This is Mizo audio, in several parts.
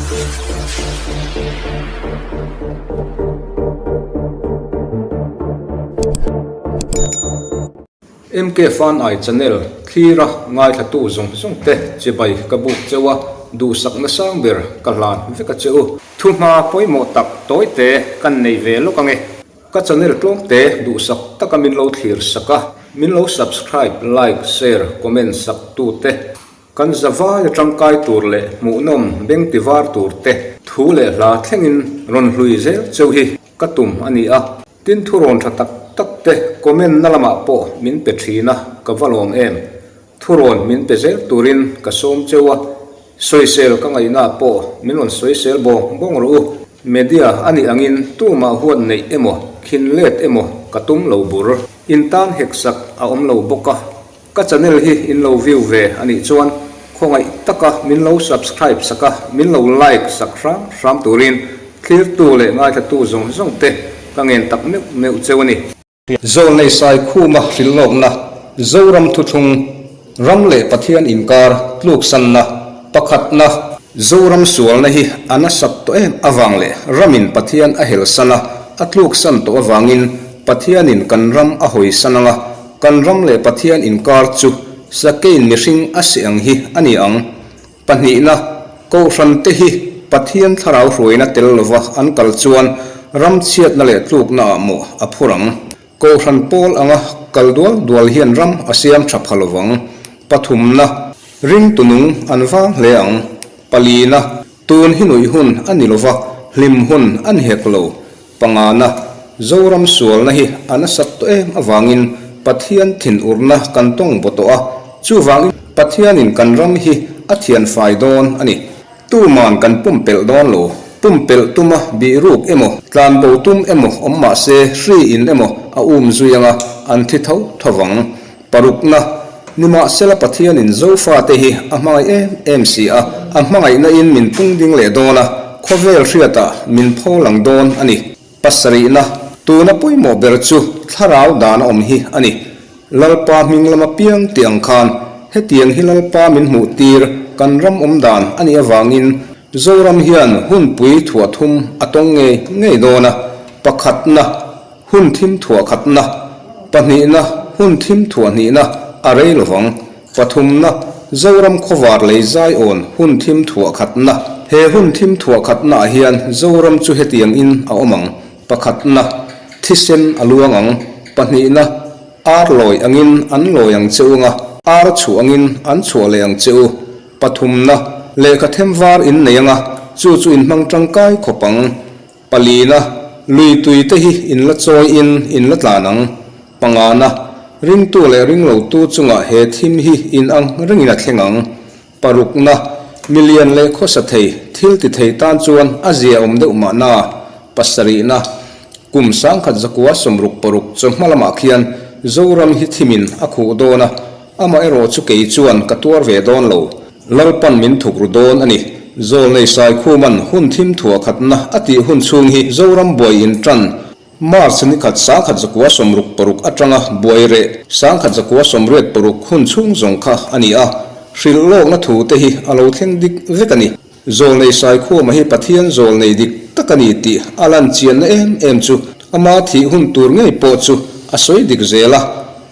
MK Fan Ai Channel thlira ngaithlatu zawng zawng te chibai ka buk cheu a, duhsakna sang ber ka hlan vek a che u. Thuhma pawimawh tak tawite kan nei ve lawk ange. Ka channel tlawmte duhsak taka min lo thlir sak a, min lo subscribe, like, share, comment sak tute, kan zavai a tangkai tur leh hmuhnawm beng ti var tur te thu leh hla thlengin rawn hlui zel cheu hi ka tum a ni a, tin thu rawn tha tak tak te comment na lamah pawh min pe thin a, ka va lawm em. Thurawn min pe zel turin ka sawm cheu a, sawisel ka ngaihna pawh min rawn sawisel bawng bawng rawh u. Media a nih angin tumah huat neih emaw, khin let emaw ka tum lo bur. In tan hek sak a awm lo bawk a, ka channel hi in lo view ve a nih chuan khawngaih taka min lo subscribe sak a, min lo like sak hram hram turin thlirtu leh ngaithlatu zawng zawng te ka ngen tak meuh meuh cheu a ni. Zawlnei Saikhuma hrilhlawkna, Zoram thuthlung, ram leh Pathian inkar tluksanna, pakhatna, Zoram sualna hi a nasat tawh em avang leh ramin Pathian a helsan a, a tluksan tawh avangin Pathianin kan ram a hawisan anga, kan ram leh Pathian inkar chu Sakein mihring a seh ang hi a ni ang. Pahnihna, Kohhrante hi Pathian thlarau hruaina tel lova an kal chuan ram chhiatna leh tluknaah mawh a phur ang. Kohhran pawl anga kal dual dual hian ram a siam tha pha lovang. Pathumna, Ringtu nung an vang hle ang. Palina, Tun hi nuih hun a ni lova, hlim hun a ni hek lo. Pangana, Zoram sualna hi a nasat tawh em avangin Pathian thinurna kan tawng baw tawh a, chuvangin Pathianin kan ram hi a thianfai dawn a ni. Tuman kan pumpelh dawn lo, pumpelh tuma bihruk emaw, tlanbo tum emaw awm mah se hri in emaw a um zui anga an thi tho tho vang. Parukna, Nimahsela Pathianin Zofate hi a hmangaih em em si a, a hmangaihna in min pung ding leh dawn a, khawvel hriatah min pho lang dawn a ni. Pasarihna, Tuna pawimawh ber chu thlarau dan a awm hi a ni. Lalpa hming lama piang tih ang khan hetiang hi Lalpa min hmuh tir kan ram awm dan a nih avangin Zoram hian hunpui thuah thum a tawng ngei ngei dawn a, pakhatna, Hun thim thuah khatna, pahnihna, hun thim thuah hnihna a rei lovang. Pathumna, Zoram khawvar lei zaiawn hun thim thuah khatna. He hun thim thuah khatna ah hian Zoram chu hetiang in a awm ang, pakhatna, thisen a luang ang, pahnihna, ar lawi angin an lawi ang che u nga, ar chhuah angin an chhuah leh ang che u, pathumna, lehkha them var in nei anga, chu chu in hmang tangkai khawp ang. Palina, lui tui te hi in la chawi in in la tlan ang. Pangana, ringtu leh ringlotu chungah he thim hi in ang rengin a thleng ang. Parukna, milian leh khawsa thei, thil ti thei tan chuan a zia awm deuh mahna. Pasarihna, kum 1966 chawhma lamah khian Zoram hi thimin a khuh dawn a, Amaherawh chu kei chuan ka tuar ve dawn lo. Lalpan min thuk ru dawn a ni. Zawlnei Saikhuman hun thim thuah khatna a tih hun chhung hi Zoram buai in tan March ni khat 1966 atanga buai reh 1986 hun chhung zawng kha a ni a, hrilh lawkna thu te hi a lo thleng dik vek a ni. Zawlnei Saikhuama hi Pathian zawlnei dik tak a ni tih a lan chianna em em chu ama thih hun tur ngei pawh chu a sawi dik zel a.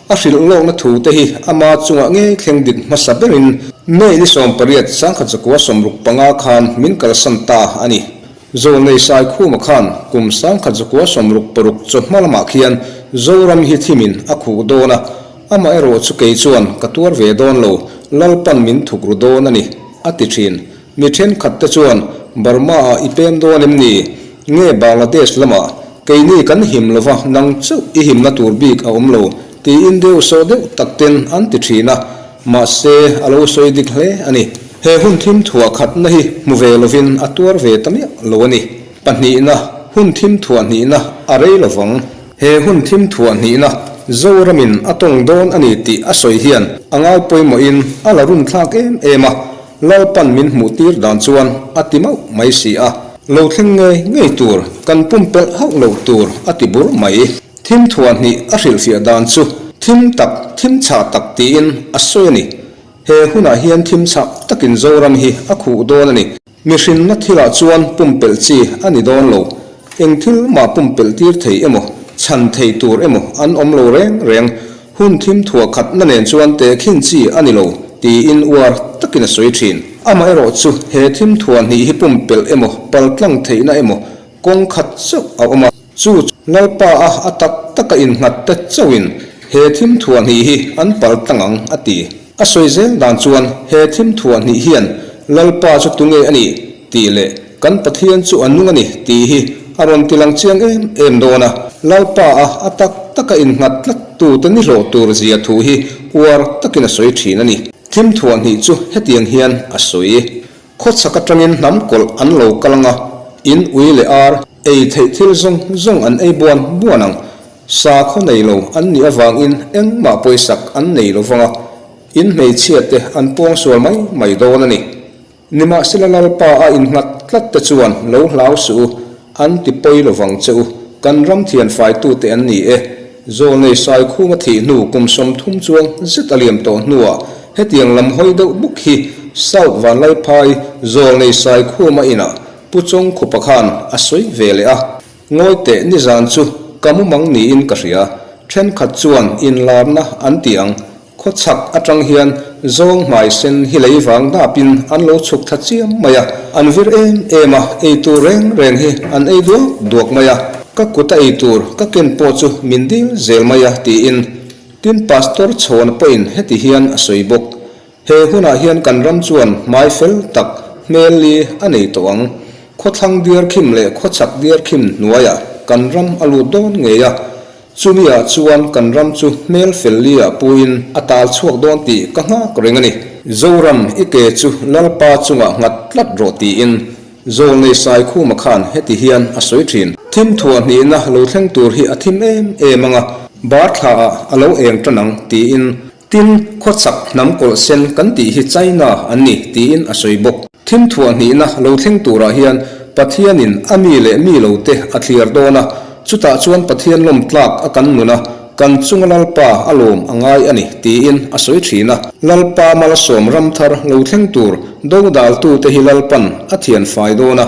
A hrilh lawkna thu te hi ama chungah ngei thleng dik hmasa berin May ni 18, 1965 khan min kalsan ta a ni. Zawlnei Saikhuma khan kum 1966 chawhma lamah khian Zoram hi thimin a khuh dawn a, amaherawh chu kei chuan ka tuar ve dawn lo, Lalpan min thuk ru dawn a ni, a ti thin. Mi thenkhat te chuan Burma-ah i pem dawn em ni? Nge Bangladesh lamah keini kan him lova nang chauh i himna tur bik a awm lo tiin deuh sawh deuh tak ten an ti thin a, mahse a lo sawi dik hle a ni. He hun thim thuah khatna hi hmu ve lovin a tuar ve ta miah lo a ni. Pahnihna, hun thim thuah hnihna a rei lovang. He hun thim thuah hnihna Zoramin a tawng dawn a ni tih a sawi hian a ngai pawimawhin a la runthlak em em a, Lalpan min hmuh tir dan chuan a ti mauh mai si a. Lo thleng ngei ngei tur, kan pumpelh hauh loh tur a ti bur mai. Thim thuah hnih a hrilhfiah dan chu thim tak, thim chhah tak tiin a sawi a ni. He hunah hian thim chhah takin Zoram hi a khuh dawn a ni. Mihrinna thilah chuan pumpelh chi a ni dawn lo. Eng thil mah pumpelh tir thei emaw, chhan thei tur emaw an awm lo reng reng. Hun thim thuah khatna nen chuan tehkhin chi a ni lo, tiin uar takin a sawi thin. Amaherawh chu he thim thuah hnih hi pumpelh emaw, paltlang theihna emaw kawng khat chauh a awm a. Chu chu Lalpa a a tak taka innghat te chauhin he thim thuah hnih hi an pal tlang ang, a ti. A sawi zel dan chuan he thim thuah hnih hian Lalpa chu tunge a nih tih leh kan Pathian chu a nung a ni tih hi a rawn ti lang chiang em em dawn a. Lalpa a a tak taka innghat tlat tute ni hlawh tur zia thu hi uar takin a sawi thin a ni. Thim thuah hnih chu hetiang hian a sawi. Khawchhak atangin hnam kawlh an lo kal ang a, in ui leh ar, ei theih thil zawng zawng an ei buan buan ang. Sakhaw nei lo an nih avangin engmah pawisak an nei lo vang a, in hmeichhia te an pawngsual mai mai dawn a ni. Nimahsela Lalpa a innghat tlat te chuan lo hlau suh u, An ti pawi lo vang che u, kan ram thian faitute an ni e. Zawlnei Saikhuma thih hnu kum 30 chuang zet a liam tawh hnuah hetiang lam hawi deuh buk hi South Vanlaiphai Zawlnei Saikhuma inah Pu Chawngkhupa khan a sawi ve leh a. Ngawi teh nizan chu ka mumang niin ka hria, thenkhat chuan inlarna an ti ang Khawchhak atang hian zawng hmai sen hi lei vang dapin an lo chhuk thla chiam mai a, an vir em em a, ei tur reng reng hi an ei duak duak mai a, ka kut a ei tur ka ken pawh chu min dil zel mai a tiin Tin Pastor Chhawna pawhin heti hian a sawi bawk. He hunah hian kan ram chuan hmai fel tak hmel li a nei tawh ang. Khawthlang diarkhim leh khawchhak diarkhim hnuaiah kan ram a lut dawn ngei a, Chumi ah chuan kan ram chu hmel fel li ah puiin a tal chhuak dawn tih ka nghak reng a ni. Zoram, i ke chu Lalpa chungah nghat tlat rawh tiin Zawlnei Saikhuma khan heti hian a sawi thin. Thim thuah hnihna lo thleng tur hi a thim em em ang a, bar thla ah a lo eng tan ang tiin Tin, khawchhak hnam kawlh sen kan tih hi China an ni tiin a sawi bawk. Thim thuah hnihna lo thleng turah hian Pathianin a mi leh mi lote a thliar dawn a, chutah chuan Pathian lawm tlak a kan nun a, kan chunga Lalpa a lawm a ngai a ni tiin a sawi thin a. Lalpa malsawm ramthar lo thleng tur dodaltute hi Lalpan a thian fai dawn a,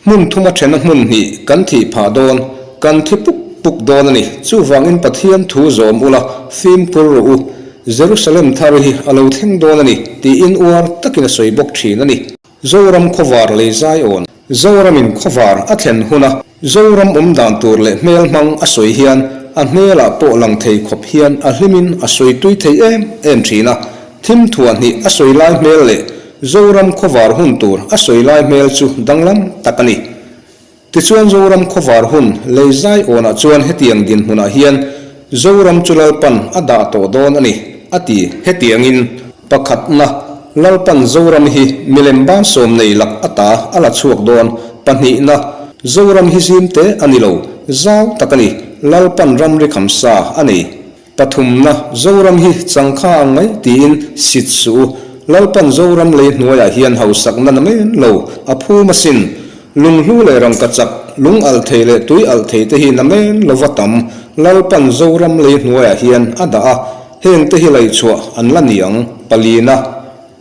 Hmun thuma thena hmun hnih kan thih phah dawn, kan thi puk puk dawn a ni. Chuvangin Pathian thu zawm ula, fimkhur rawh u. Jerusalem thar hi a lo thleng dawn a ni, tiin uar takin a sawi bawk thin a ni. Zoram khawvar lei zai awn. Zoramin khawvar a thlen huna Zoram awm dan tur leh hmel hmang a sawi hian a hmelah pawh lang thei khawp hian a hlimin a sawi tui thei em em thin a. Thim thuah hnih a sawi lai hmel leh Zoram khawvar hun tur a sawi lai hmel chu danglam tak a ni. Tichuan Zoram khawvar hun lei zai awnah chuan hetiang dinhmunah hian Zoram chu Lalpan a dah tawh dawn a ni, a ti. Hetiangin, pakhatna, Lalpan Zoram hi milem bansawm nei lak ata a la chhuak dawn. Pahnihna, Zoram hi zimte a ni lo, zau tak a ni, Lalpan ramri khamsa a nei. Pathumna, Zoram hi changkha ang mai tiin sit suh u. Lalpan Zoram lei hnuaiah hian hausakna na men lo a phum asin. Lunghlu leh rangkachak, lung alh thei leh tui alh thei te hi na men lova tam Lalpan Zoram lei hnuaiah hian a dah a, heng te hi laihchhuah an la ni ang. Palina,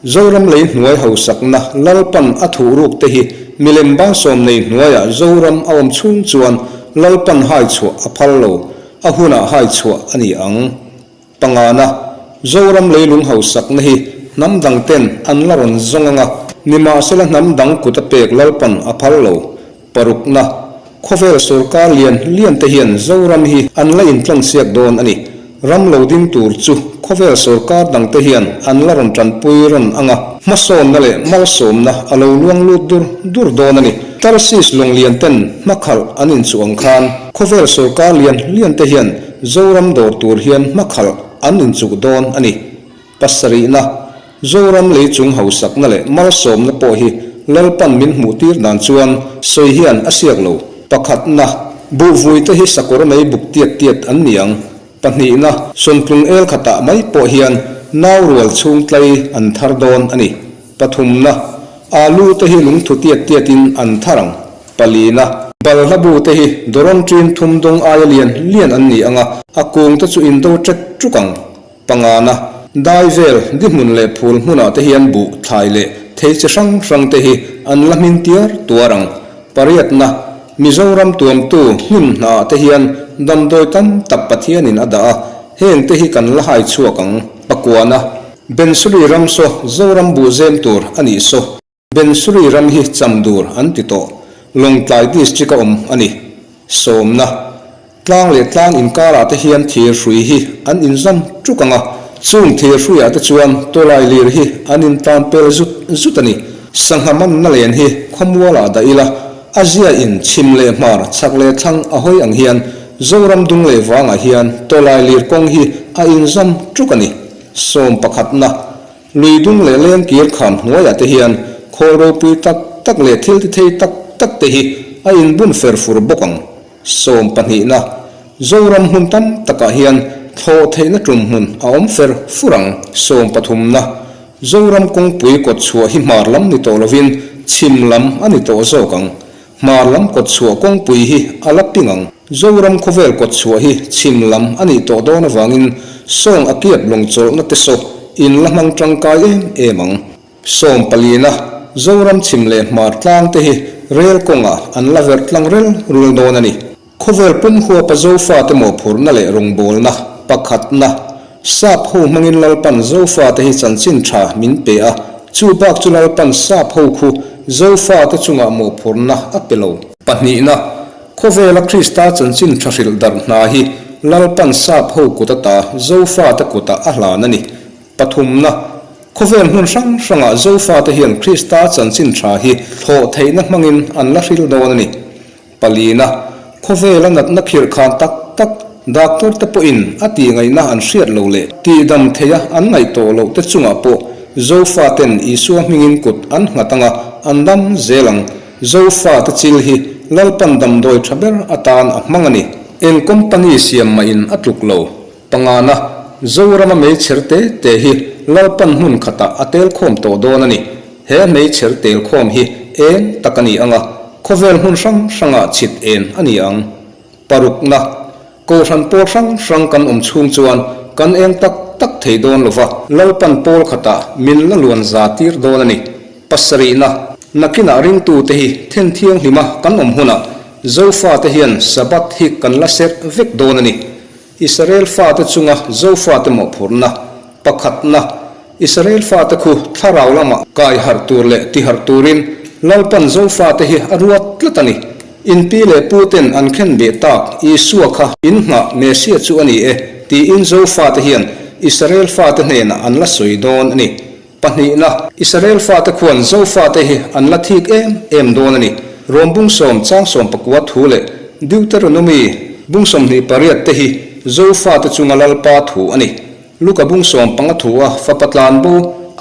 Zoram lei hnuai hausakna Lalpan a thuhruk te hi milem bansawm nei hnuaiah Zoram a awm chhung chuan Lalpan haichhuah a phal lo. A hunah hai chhuah a ni ang. Pangana, Zoram leilung hausakna hi hnam dang ten an la rawn zawng ang a, nimahsela hnam dang kut a pek Lalpan a phal lo. Parukna, Khawvel sorkar lian lian te hian Zoram hi an la intlansiak dawn a ni. Ram lo ding tur chu khawvel sorkar dang te hian an la rawn tanpui rawn ang a, hmasawnna leh malsawmna a lo luang lut dur dur dawn a ni. Tarsis lawng lian ten hmakhalh an inchuh ang khan khawvel sorkar lian lian te hian Zoram dawr tur hian hmakhalh an inchuh dawn a ni. Pasarihna, Zoram lei chung hausakna leh malsawmna pawh hi Lalpan min hmuh tir dan chuan sawi hian a siak lo. Pakhatna, Buhvui te hi sakawr mei buk tiat tiat an ni ang. Pahnihna, Sawntlung el khatah mai pawh hian nau rual chhung tlai an thar dawn a ni. Pathumna, Alu te hi lungthu tiat tiatin an thar ang. Palina, Balhla bu te hi dawrawn ṭin thum dung aia lian lian an ni ang a, a kung te chu indo ṭek ṭuk ang. Pangana, Dai vel, di hmun leh phul hmunah te hian buh, thlai leh. Thei chi hrang hrang te hi an la hmin tiar tuar ang. Pariatna, Mizoram tuamtu hnim hnaah te hian damdawi tam tak Pathianin a dah a, heng te hi kan la hai chhuak ang. Pakuana, Bensuri ram saw Zoram buh zem tur a nih saw. Bensuri ram hi Chamdur an ti tawh. Lawngtlai District a awm a ni. Sawmna, Tlang leh tlang inkarah te hian thir hrui hi an inzam tuk ang a, chung thir hruiah te chuan tawlai lir hi an intlan pel zut zut a ni. Sangha manna len hi khawmualah dah ila, a zia in chhim leh hmar, chhak leh thlang a hawi ang hian Zoram dung leh vangah hian tawlai lir kawng hi a inzam tuk a ni. Sawm pakhatna, Lui dung leh lengkir kham hnuaiah te hian khawl ropui tak tak leh thil ti thei tak tak te hi a inbun fer fur bawk ang. Sawm pahnihna, Zoram hmun tam takah hian thlawh theihna tum hmun a awm fer fur ang. Sawm pathumna, Zoram kawngpui kawt chhuah hi hmar lam ni tawh lovin chhim lam a ni tawh zawk ang. Hmar lam kawt chhuah kawngpui hi a la ping ang. Zoram khawvel kawt chhuah hi chhim lam a nih tawh dawn avangin sawng a kiap lawng chawlhna te saw in la hmang tangkai em em ang. Sawm palina, Zoram chhim leh hmar tlang te hi rel kawngah an la verh tlang rel rul dawn a ni. Khawvel pum huapa Zofate mawhphurhna leh rawngbawlna pakhatna, Sap ho hmangin Lalpan Zofate hi chanchin tha min pe a, chu bak chu Lalpan Sap ho khu Zofate chungah mawhphurhna a pe lo. Pahnihna, Khawvela Krista chanchin tha hrilh darh hna hi Lalpan Sap ho kut ata Zofate kutah a hlan a ni. Pathumna, Khawvel hmun hrang hrangah Zofate hian Krista chanchin tha hi thlawh theihna hmangin an la hril dawn a ni. Palina, Khawvela natna khirh khan tak tak doctor te pawhin a tih ngaihna an hriat lo leh tihdam theia an ngaih tawh loh te chungah pawh Zofaten Isua hmingin kut an nghat anga an dam zel ang. Zofate chil hi Lalpan damdawi tha ber atan a hmang a ni. Eng company siam mahin a tluk lo. Pangana, Zorama meichher te te hi Lalpan hmun khatah a tel khawm tawh dawn a ni. He meichher tel khawm hi eng tak a ni ang a, khawvel hmun hrang hrangah chhit en a ni ang. Parukna, Kohhran pawl hrang hrang kan awm chhung chuan kan eng tak tak thei dawn lo va, Lalpan pawl khatah min la luan za tir dawn a ni. Pasarihna, Nakinah ringtute hi then thianghlima kan awm hunah Zofate hian Sabbath hi kan la serh vek dawn a ni. Israel fate chunga Zofate mawhphurhna pakhatna, Israel fate khu thlarau lamah kai harh tur leh ti harh turin Lalpan Zofate hi a ruat tlat a ni. In pi leh pu ten an khen beh tak Isua kha in nghah Messia chu a ni e tiin Zofate hian Israel fate hnenah an la sawi dawn a ni. Pahnihna, Israel fate khuan Zofate hi an la thik em em dawn a ni. Rom bungsawm changsawm pakua thu leh Deuteronomy bungsawm hnih pariat te hi Zofate chunga Lalpa thu a ni. Luka bungsawm panga thu a fapa tlan bo,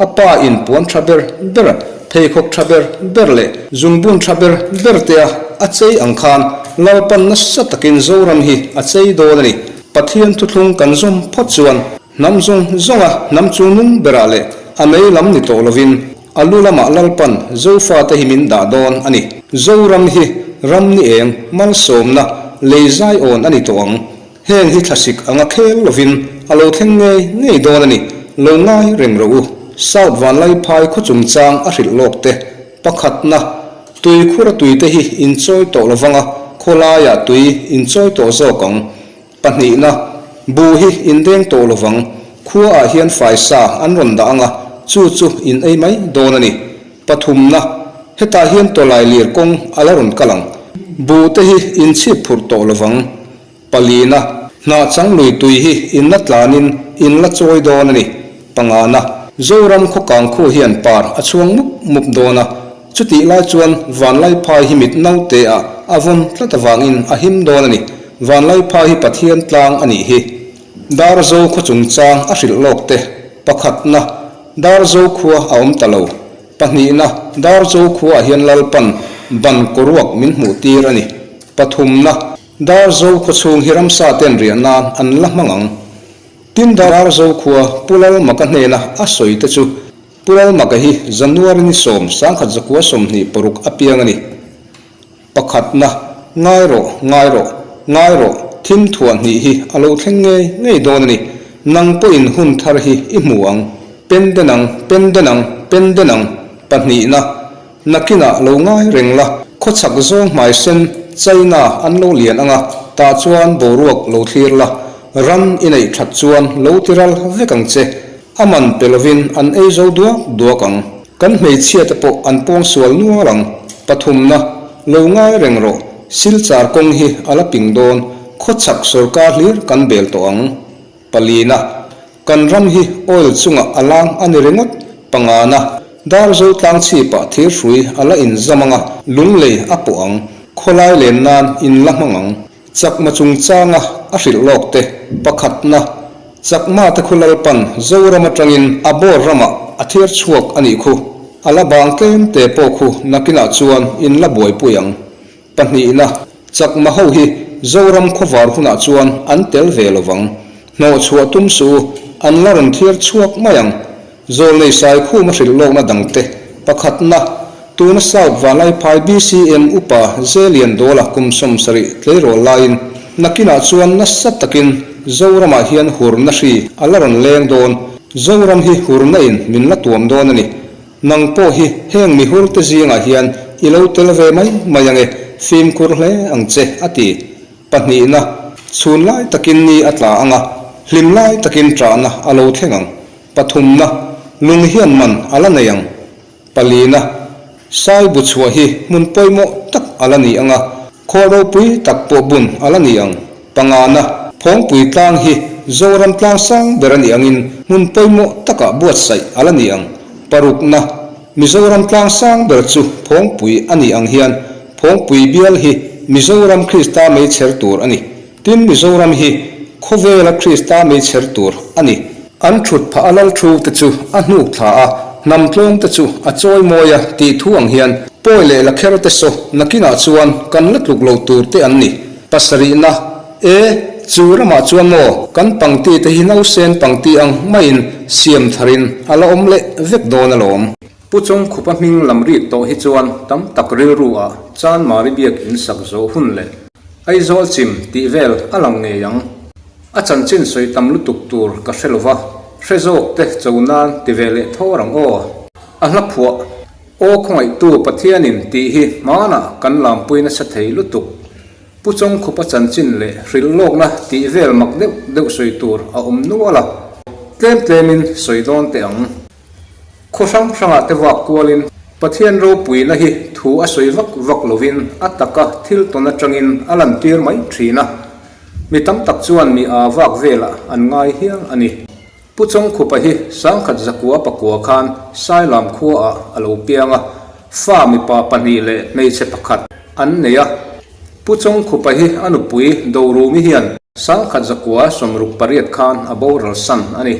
a pa in puan tha ber ber, pheikhawk tha ber ber leh zungbun tha ber ber te a a chei ang khan Lalpan nasa takin Zoram hi a chei dawn a ni. Pathian thuthlung kan zawm phawt chuan Hnam zawng zawnga hnam chu nung berah leh a mei lam ni tawh lovin a lu lamah Lalpan Zofate hi min dah dawn a ni. Zoram hi ram ni eng malsawmna lei zaiawn a ni tawh ang. Heng hi thlasik anga khel lovin a lo thleng ngei ngei dawn a ni. Lo ngai reng rawh u. South Vanlaiphai khaw chungchang a hrilh lawk te pakhatna, Tuikhura tuite hi inchawi tawh lovanga khawlaiah tui inchawi tawh zawk ang. Pahnihna, Bu hi in deng tawh lovang, khua ah hian faisa an rawn dah anga, chu chu in ei mai dawn a ni. Pathumna, Hetah hian tawlai lir kawng a la rawn kal ang, bu te hi in chhip phurh tawh lovang. Palina, Hnah chang lui tui hi in la tlanin in la chawi dawn a ni. Pangana, Zoram khaw kang khu hian par a chhuang mup mup dawn a, Chutih lai chuan Vanlaiphai hi mit naute ah a vawn tlat avangin a him dawn a ni. Vanlaiphai hi Pathian tlang a nih hi. Darzo khaw chungchang a hrilh lawk te. Pakhatna, Darzo khua a awm ta lo. Pahnihna, Darzo khua ah hian Lalpan ban kawruak min hmuh tir a ni. Pathumna, Darzo khaw chhung hi ramsa ten riah nan an la hmang ang. Tin Darzo khua Pu Lalmaka hnena a sawi te chu Pu Lalmaka hi January ni sawm sangkhat zakua 26 a piang a ni. Pakhatna, Ngai rawh, ngai rawh, ngai rawh, thim thuah hnih hi a lo thleng ngei ngei dawn a ni. Nang pawhin hun thar hi i hmu ang. Pen den ang, pen den ang, pen den ang. Pahnihna, Nakinah lo ngai reng la, khawchhak zawng hmai sen China an lo lian ang a, tah chuan boruak lo thlir la, ran i neih that chuan lo ti ral vek ang che. A man pe lovin an ei zo duak duak ang. Kan hmeichhia te pawh an pawng sual nual ang. Pathumna, Lo ngai reng rawh, Silchar kawng hi a la ping dawn, khawchhak sawrkar hlir kan bel tawh ang. Palina, Kan ram hi oil chungah a lang a ni ringawt. Pangana, Darzo tlang chhipah thir hrui a la inzam ang a, lunglei a pawh ang. Khawlai len nan in la hmang ang. Chakma chungchanga a hrilh lawk te, pakhatna, Chakma te khu Lalpan Zoram atangin a bawr ramah a thir chhuak a nih khu. A la bang tlem te pawh khu nakinah chuan in la buaipui ang. Pahnihna, Chakma ho hi Zoram khawvar hunah chuan an tel ve lo vang. Hnawh chhuah tum suh u, an la rawn thiar chhuak mai ang. Zawlnei Saikhuma hrilh lawkna dangte, pakhatna, tuna South Vanlaiphai BCM upa Zelian Dawla kum 70 tleirawl laiin nakinah chuan nasa takin Zoramah hian hurna hri a la rawn leng dawn. Zoram hi hurna in min la tuam dawn a ni. Nang pawh hi heng mihur te zingah hian i lo tel ve mai mai ange, fimkhur hle ang che, a ti. Pahnihna, chhun lai takin ni a tla ang a, hlim lai takin ṭahna a lo thleng ang. Pathumna, lung hian man a la nei ang. Palina, sai bu chhuah hi hmun pawimawh tak a la ni ang a, khawl ropui tak pawh bun a la ni ang. Pangana, Phawngpui tlang hi Zoram tlang sang ber a nih angin hmun pawimawh takah buatsaih a la ni ang. Parukna, Mizoram tlang sang ber chu Phawngpui a nih ang hian Phawngpui bial hi Mizoram Krista meichher tur a ni. Tin, Mizoram hi khawvela Krista meichher tur a ni. An thut phah a lal thu te chu a hnuk thla a, hnam tlawm te chu a chawi mawi a tih thu ang hian pawi leh la kher te saw nakinah chuan kan la tluk lo tur te an ni. Pasarihna, E, chu ramah chuan maw kan pangti te hi nausen pangti ang maiin siam tharin a la awm leh vek dawn alawm. Pu Chawngkhupa hming lam rik tawh hi chuan tam tak rilru ah Chanmari biak in sak zawh hun leh Aizawl chim tih vel a lang ngei ang. A chanchin sawi tam lutuk tur ka hre lova, hre zawk te cho nan ti ve leh thawr ang aw. A hla phuah, Aw khawngaihtu Pathianin tih hi hmanah kan lampui nasa thei lutuk. Pu Chawngkhupa chanchin leh hrilh lawkna tih vel mak deuh deuh sawi tur a awm nual a, tlem tlemin sawi dawn teh ang. Khaw hrang hrangah te vak kualin Pathian ropuina hi thu a sawi vak vak lovin a taka thil tawn atangin a lantir mai thin a. Mi tam tak chuan mi aa vak velah an ngai hial a ni. Pu Chawngkhupa hi sangkhat zakua pakua khan Sailam khuaah a lo piang a, fa mipa pahnih leh hmeichhe pakhat an nei a. Pu Chawngkhupa hi a nupui Dorumi hian sangkhat zakua 68 khan a boral san a ni.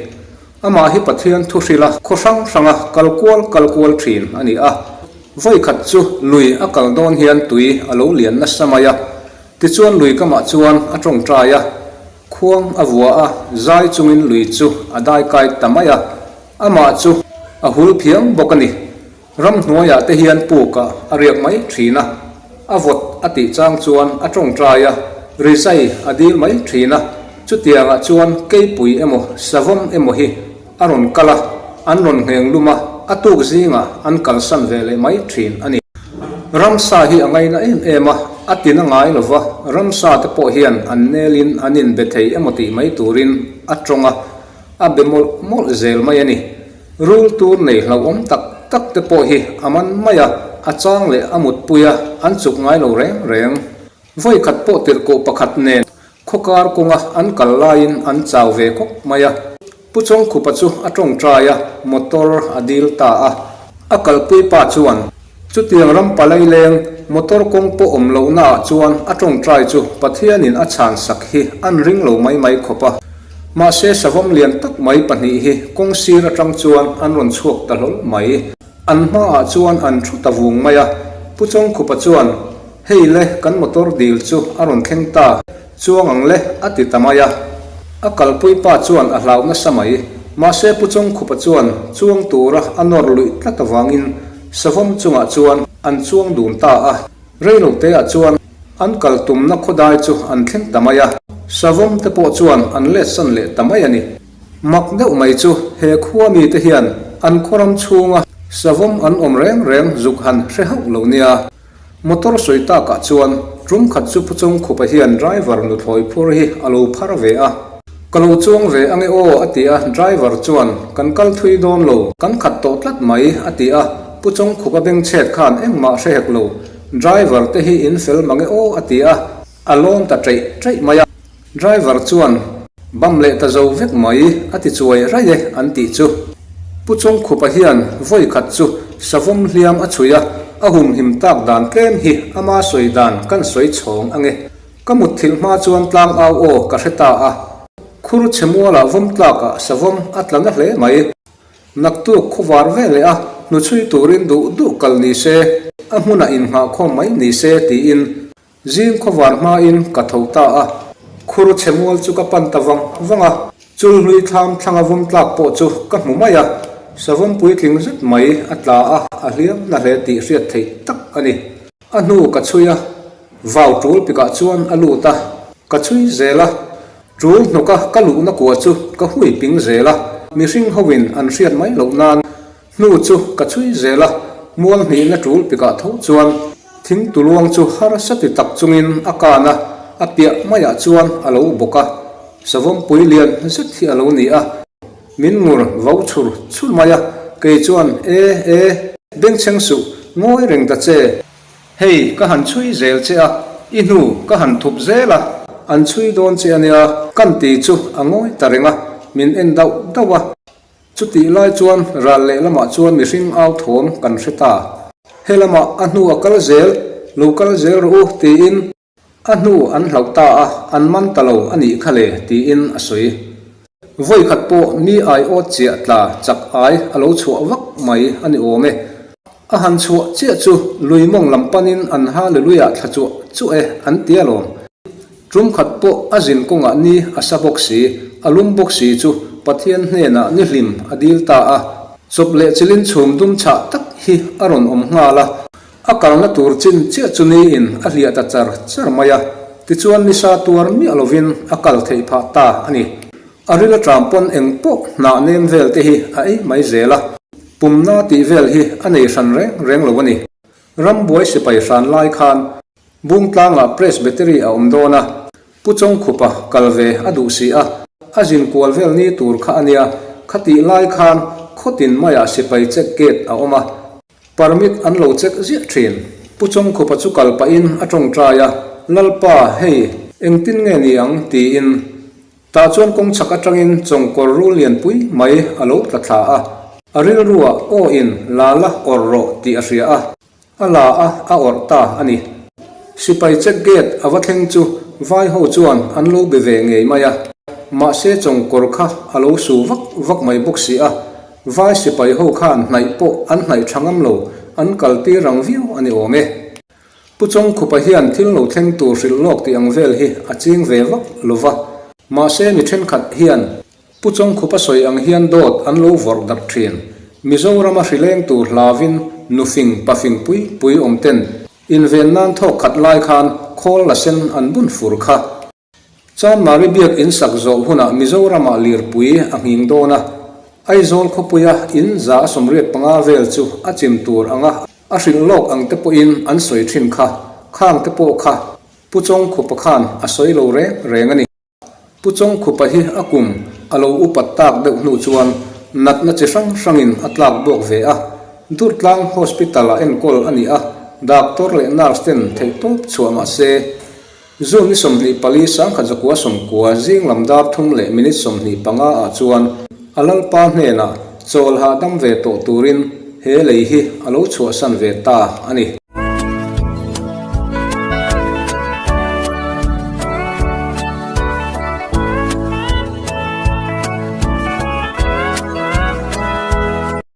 Amah hi Pathian thu hrila khaw hrang hranga kal kual kal kual thin a ni a. Vawi khat chu lui a kal dawn hian tui a lo lian nasa mai a. Tichuan lui kamah chuan a tawngtai a, khuang a vua a, zai chungin lui chu a daikai ta mai a. Amah chu a hul phiang bawk a ni. Ramhnuaiah te hian pukah a riak mai thin a, a vawt a tih chang chuan a tawngtai a, rizai a dil mai thin a, chutiangah chuan keipui emaw savawm emaw hi a rawn kal a, an rawn ngheng lum a, a tuk zingah an kalsan ve leh mai thin a ni. Ramsa hi a ngaina em em a, a tina ngai lo va, ramsa te pawh hian an nelin an inbe thei emaw tih mai turin a tawng a, a be mawlh mawlh zel mai a ni. Rul tur nei hlauhawm tak tak te pawh hi a man mai a, a chang leh a mutpui a, an chuk ngai lo reng reng. Vawi khat pawh tirhkoh pakhat nen khawkar kawnga an kal laiin an chau ve khawp mai a. Pu Chawngkhupa chu a tawngtai a, motor a dil ta a. A kalpui pa chuan chutiang ram palai leng motor kawng pawh awm lohnaah chuan a tawngtai chu Pathianin a chhan sak hi an ring lo mai mai khawp a. Mahse savawm lian tak mai pahnih hi kawng sir atang chuan an rawn chhuak ta hlawl mai. An hmaah chuan an thu ta vung mai a, Pu Chawngkhupa chuan, Hei le, kan motor dil chu a rawn thleng ta, chuang ang le, a ti ta mai a. A kalpui pa chuan a hlau nasa mai. Mahse Pu Chawngkhupa chuan chuang tura a nawr luih tlat avangin savawm chungah chuan an chuang dun ta a. Reiloteah chuan an kal tumna khawdai chu an thleng ta mai a, savawm te pawh chuan an letsan leh ta mai a ni. Mak deuh mai chu he khua mite hian an khawram chhunga. Savawm an awm reng reng zuk han hre hauh lo nia. Motor sawi takah chuan tum khat chu Pu Chawngkhupa hian driver nuthlawi phur hi a lo phar ve a. Ka lo chuang ve ange aw a ti a, driver chuan kan kal thui dawn lo, kan khat tawh tlat mai a ti a, Pu Chawngkhupa bengchhet khan engmah hre hek lo, driver te hi in fel mange aw a ti a, a lawm ta ṭeih ṭeih mai a. Driver chuan, Bam leh ta zo vek mai, a ti chuai raih e an tih chu. Pu Chawngkhupa hian vawi khat chu savawm hliam a chhui a, a humhim tak dan tlem hi ama sawi dan kan sawi chhawng ange. Ka mutthilh hma chuan tlang au aw ka hre ta a. Khur chhe mualah vawm tlakah savawm a tla na hle mai. Naktuk khawvar ve leh a, hnuchhui turin duh duh kal ni se, a hmunah innghahkhawm mai ni se tiin Zing khawvar hmain ka tho ta a, khur chhe mual chu ka pan ta vang vang a, chulhlui thlam thlanga vawm tlak pawh chu ka hmu mai a, savawm puitling zet mai a tla a, a hliam na hle tih hriat theih tak a ni. A hnu ka chhui a, vau tul pikah chuan a lut a, ka chhui zel a, tul hnawka ka luhna kua chu ka hui ping zel a, mihring hoin an hriat mai loh nan Hnu chu ka chhui zel a, mual hnihna tul pikah tho chuan thing tuluang chu harsa ti tak chungin a kan a, a piah maiah chuan a lo bawk a, savawmpui lian zet hi a lo ni a, min ngur vo chhur chhur mai a, kei chuan e e, bengchheng suh, ngawi reng ta che, hei ka han chhui zel che a, i hnu ka han thup zel a, an chhui dawn che a nia, kan ti chu a ngawi ta reng a, min en dauh dauh a. Chutih lai chuan ral lehlamah chuan mihring au thawm kan hre ta. He lamah a hnu a kal zel, lo kal zel rawh u tiin a hnu an hlauh ta a, an man ta lo a nih kha le tiin a sawi. Vawi khat pawh mi aiawt chiah tla chak ai a lo chhuah vak mai a ni awm e. A han chhuah chiah chu lui mawng lam panin an Hallelujah thla chuah chuah e an ti alawm. Tum khat pawh a zin kawngah ni a sa bawk si, a lum bawk si chu Pathian hnenah ni hlim a dil ta a. Chawp leh chilin chhum dum chhah tak hi a rawn awm nghal a, a kalna tur chin chiah chu niin a hliah ta char char mai a, tichuan nisa tuar miah lovin a kal theih phah ta a ni. A ril aṭang pawn eng pawh hnah nem vel te hi a ei mai zel a, pumna tih vel hi a nei hran reng reng lo a ni. Rambuai sipai hran lai khan Bungtlangah Presbytery a awm dawn a, Pu Chawngkhupa kal ve a duh si a, a zin kual vel ni tur kha a nia, khatih lai khan khawtin maiah sipai check gate a awm a, permit an lo check ziah thin. Pu Chawngkhupa chu kal pahin a tawngtai a, Lalpa, hei, engtin nge ni ang? tiin. Tah chuan kawng chhak atangin chawngkawr rul lianpui mai a lo tla thla a, a rilruah aw in la la awrh rawh tih a hria a. A la a, a awrh ta a ni. Sipai check gate a va thleng chu vai ho chuan an lo be ve ngei mai a. Mahse chawngkawr kha a lo su vak vak mai bawk si a. Vai sipai ho khan hnaih pawh an hnaih tha ngam lo, an kal tir rang viau a ni awm e. Pu Chawngkhupa hian thil lo thleng tur hrilh lawk tih ang vel hi a ching ve vak lo va. Mahse mi thenkhat hian Pu Chawngkhupa sawi ang hian dawt an lo vawrh darh thin. Mizorama hrileng tur hlavin nufing pafing pui pui awm ten inven nan thawk khat lai khan khawl la sen an bun fur kha. Chanmari biak in sak zawh hunah Mizoramah lirpui a nghing dawn a, Aizawl khawpuia in 185 vel chu a chim tur anga a hrilh lawk ang te pawhin an sawi thin kha, khang te pawh kha Pu Chawngkhupa khan a sawi lo reng reng a ni. Pu Chawngkhupa hi a kum a lo upat tak deuh hnu chuan natna chi hrang hrangin a tlak bawk ve a, Durtlang Hospital-ah enkawl a ni a, doctor leh nurse ten theihtawp chhuah mah se, June ni 24 1190 zing lam dar thum leh minute 25 ah chuan a Lalpa hnenah chawl hahdam ve tawh turin he lei hi a lo chhuahsan ve ta a ni.